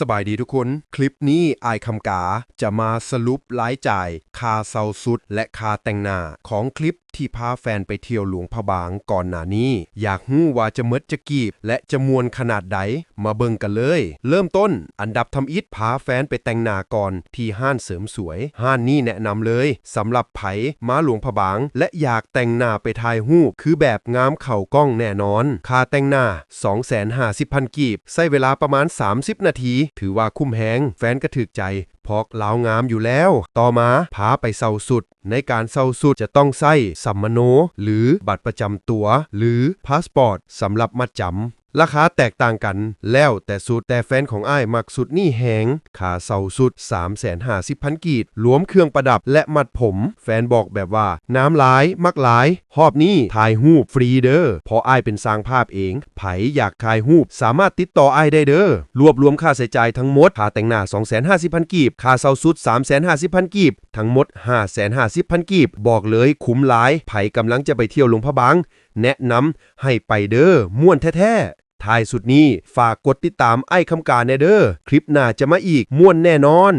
ສະບາຍດີທຸກຄົນ, ຄລິບນີ້ອ້າຍຄຳກາຈະມາສະຫຼຸບລາຍຈ່າຍຄ່າເຊົ່າຊຸດ ແລະ ຄ່າແຕ່ງໜ້າຂອງຄລິບທີ່ພາແຟນໄປທ່ຽວຫຼວງພະບາງກ່ອນໜ້ານີ້. ຢາກຮູ້ວ່າຈະໝົດຈັກກີບ ແລະ ຈະມ່ວນຂະໜາດໃດ? ມາເບິ່ງກັນເລີຍ. ເລີ່ມຕົ້ນ, ອັນດັບທຳອິດ, ພາແຟນໄປແຕ່ງໜ້າກ່ອນທີ່ຮ້ານເສີມສວຍ. ຮ້ານນີ້ແນະນຳເລີຍ, ສຳລັບໃຜມາຫຼວງພະບາງ ແລະ ຢາກແຕ່ງໜ້າໄປຖ່າຍຮູບ ຄືແບບງາມເຂົ້າກ້ອງແນ່ນອນ. ຄ່າແຕ່ງໜ້າ ສອງແສນຫ້າສິບພັນກີບ, ໃຊ້ເວລາປະມານສາມສິບນາທີ, ຖືວ່າຄຸ້ມແຮງ, ແຟນກໍຖືກໃຈ ເພາະລາວງາມຢູ່ແລ້ວ. ຕໍ່ມາ ພາໄປເຊົ່າຊຸດ. ໃນການເຊົ່າຊຸດຈະຕ້ອງໃຊ້ສຳມະໂນ ຫຼື ບັດປະຈຳຕົວ ຫຼື ພາສປອດ ສຳລັບມັດຈຳ. ລາຄາແຕກຕ່າງກັນແລ້ວແຕ່ຊຸດ, ແຕ່ແຟນຂອງອ້າຍມັກຊຸດນີ້ແຮງ. ຄ່າເຊົ່າຊຸດ ສາມແສນຫ້າສິບພັນກີບ, ລວມເຄື່ອງປະດັບ ແລະ ມັດຜົມ. ແຟນບອກແບບວ່າ ງາມຫຼາຍ, ມັກຫຼາຍ. ຮອບນີ້ຖ່າຍຮູບຟຣີເດີ, ເພາະອ້າຍເປັນຊ່າງພາບເອງ. ໃຜຢາກຖ່າຍຮູບສາມາດຕິດຕໍ່ອ້າຍໄດ້ເດີ. ລວບລວມຄ່າໃຊ້ຈ່າຍທັງໝົດ, ຄ່າແຕ່ງໜ້າ ສອງແສນຫ້າສິບພັນກີບ, ຄ່າເຊົ່າຊຸດ ສາມແສນຫ້າສິບພັນກີບ, ທັງໝົດ ຫ້າແສນຫ້າສິບພັນກີບ. ບອກເລີຍ, ຄຸ້ມຫຼາຍ. ໃຜກຳລັງຈະໄປທ່ຽວຫຼວງພະບາງ, ແນະນຳໃຫ້ໄປເດີ, ມ່ວນແທ້ໆ. ທ້າຍສຸດນີ້ ຝາກກົດຕິດຕາມອ້າຍຄຳກາແດ່ເດີ. ຄລິບໜ້າຈະມາອີກ, ມ່ວນແນ່ນອນ.